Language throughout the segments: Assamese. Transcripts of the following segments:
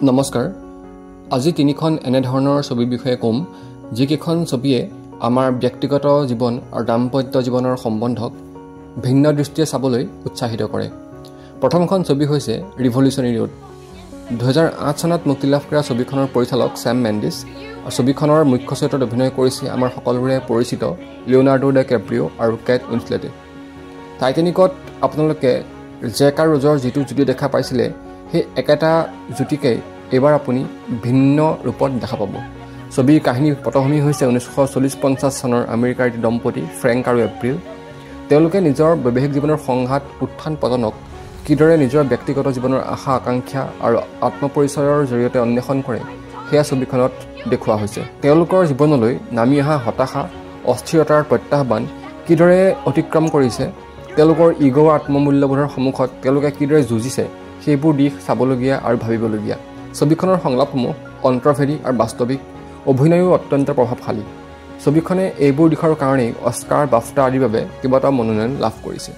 নমস্কাৰ। আজি তিনিখন এনেধৰণৰ ছবিৰ বিষয়ে ক'ম যিকেইখন ছবিয়ে আমাৰ ব্যক্তিগত জীৱন আৰু দাম্পত্য জীৱনৰ সম্বন্ধক ভিন্ন দৃষ্টিৰে চাবলৈ উৎসাহিত কৰে। প্ৰথমখন ছবি হৈছে ৰিভলিউচনেৰী ৰোড। 2008 চনত মুক্তি লাভ কৰা ছবিখনৰ পৰিচালক ছেম মেণ্ডিছ আৰু ছবিখনৰ মুখ্য চৰিত্ৰত অভিনয় কৰিছে আমাৰ সকলোৰে পৰিচিত লিঅ'নাৰ্ডো ডি কেপ্ৰিঅ' আৰু কেট উইন্সলেটে। টাইটেনিকত আপোনালোকে জেক আৰু ৰ'জৰ যিটো জুটি দেখা পাইছিলে, সেই একেটা জুটিকেই এইবাৰ আপুনি ভিন্ন ৰূপত দেখা পাব। ছবিৰ কাহিনীৰ পটভূমি হৈছে 1940-50 চনৰ আমেৰিকাৰ এটি দম্পতী ফ্ৰেংক আৰু এপ্ৰিল। তেওঁলোকে নিজৰ বৈবাহিক জীৱনৰ সংঘাত, উত্থান পতনক কিদৰে নিজৰ ব্যক্তিগত জীৱনৰ আশা আকাংক্ষা আৰু আত্মপৰিচয়ৰ জৰিয়তে অন্বেষণ কৰে, সেয়া ছবিখনত দেখুওৱা হৈছে। তেওঁলোকৰ জীৱনলৈ নামি অহা হতাশা, অস্থিৰতাৰ প্ৰত্যাহ্বান কিদৰে অতিক্ৰম কৰিছে, তেওঁলোকৰ ইগ' আত্মমূল্যবোধৰ সন্মুখত তেওঁলোকে কিদৰে যুঁজিছে, সেইবোৰ দিশ চাবলগীয়া আৰু ভাবিবলগীয়া। ছবিখনৰ সংলাপসমূহ অন্তৰ্ভেদী আৰু বাস্তৱিক, অভিনয়ো অত্যন্ত প্ৰভাৱশালী। ছবিখনে এইবোৰ দিশৰ কাৰণেই অস্কাৰ, বাফটা আদিৰ বাবে কেইবাটাও মনোনয়ন লাভ কৰিছে।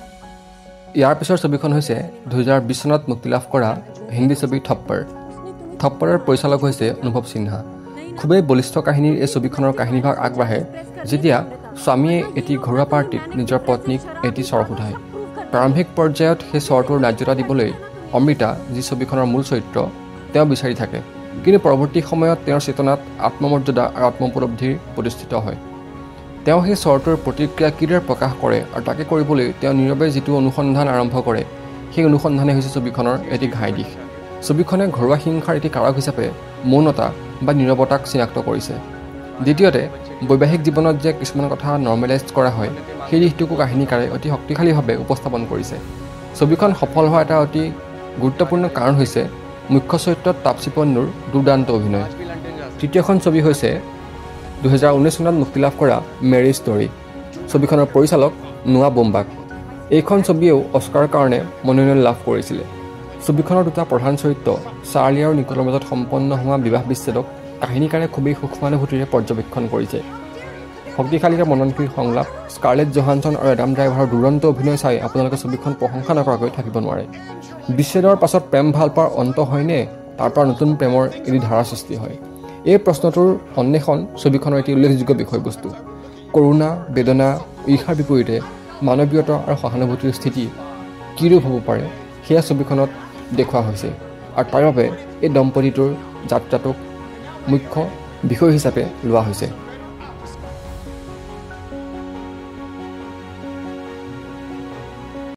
ইয়াৰ পিছৰ ছবিখন হৈছে 2020 চনত মুক্তি লাভ কৰা হিন্দী ছবি থপ্পৰ। থপ্পৰৰ পৰিচালক হৈছে অনুভৱ সিনহা। খুবেই বলিষ্ঠ কাহিনীৰ এই ছবিখনৰ কাহিনীভাগ আগবাঢ়ে যেতিয়া স্বামীয়ে এটি ঘৰুৱা পাৰ্টিত নিজৰ পত্নীক এটি চৰ সোধায়। প্ৰাৰম্ভিক পৰ্যায়ত সেই চৰটোৰ ন্যায্যতা দিবলৈ অমৃতা, যি ছবিখনৰ মূল চৰিত্ৰ, তেওঁ বিচাৰি থাকে। কিন্তু পৰৱৰ্তী সময়ত তেওঁৰ চেতনাত আত্মমৰ্যাদা আৰু আত্মোপলব্ধিৰ প্ৰতিষ্ঠিত হয়। তেওঁ সেই চৰটোৰ প্ৰতিক্ৰিয়া কিদৰে প্ৰকাশ কৰে আৰু তাকে কৰিবলৈ তেওঁ নীৰৱে যিটো অনুসন্ধান আৰম্ভ কৰে, সেই অনুসন্ধানেই হৈছে ছবিখনৰ এটি ঘাই দিশ। ছবিখনে ঘৰুৱা হিংসাৰ এটি কাৰক হিচাপে মৌনতা বা নীৰৱতাক চিনাক্ত কৰিছে। দ্বিতীয়তে, বৈবাহিক জীৱনত যে কিছুমান কথা নৰ্মেলাইজ কৰা হয়, সেই দিশটোকো কাহিনীকাৰে অতি শক্তিশালীভাৱে উপস্থাপন কৰিছে। ছবিখন সফল হোৱা এটা অতি গুৰুত্বপূৰ্ণ কাৰণ হৈছে মুখ্য চৰিত্ৰত তাপসী পন্নুৰ দুৰ্দান্ত অভিনয়। তৃতীয়খন ছবি হৈছে 2019 চনত মুক্তি লাভ কৰা মেৰিজ ষ্টৰী। ছবিখনৰ পৰিচালক নোৱা বোম্বাক। এইখন ছবিয়েও অস্কাৰৰ কাৰণে মনোনয়ন লাভ কৰিছিলে। ছবিখনৰ দুটা প্ৰধান চৰিত্ৰ চাৰ্লি আৰু নিকলৰ মাজত সম্পন্ন হোৱা বিবাহ বিচ্ছেদক কাহিনীকাৰে খুবেই সূক্ষ্মানুভূতিৰে পৰ্যবেক্ষণ কৰিছে। শক্তিশালী আৰু মননশীল সংলাপ, স্কাৰলেট জহানছন আৰু এডাম ড্ৰাইভাৰৰ দুৰন্ত অভিনয় চাই আপোনালোকে ছবিখন প্ৰশংসা নকৰাকৈ থাকিব নোৱাৰে। বিচ্ছেদৰ পাছত প্ৰেম ভালপোৱাৰ অন্ত হয়নে তাৰ পৰা নতুন প্ৰেমৰ এটি ধাৰা সৃষ্টি হয়, এই প্ৰশ্নটোৰ অন্বেষণ ছবিখনৰ এটি উল্লেখযোগ্য বিষয়বস্তু। কৰুণা, বেদনা, ঈৰ্ষাৰ বিপৰীতে মানৱীয়তা আৰু সহানুভূতিৰ স্থিতি কিৰূপ হ'ব পাৰে, সেয়া ছবিখনত দেখুওৱা হৈছে আৰু তাৰ বাবে এই দম্পতীটোৰ যাত্ৰাটোক মুখ্য বিষয় হিচাপে লোৱা হৈছে।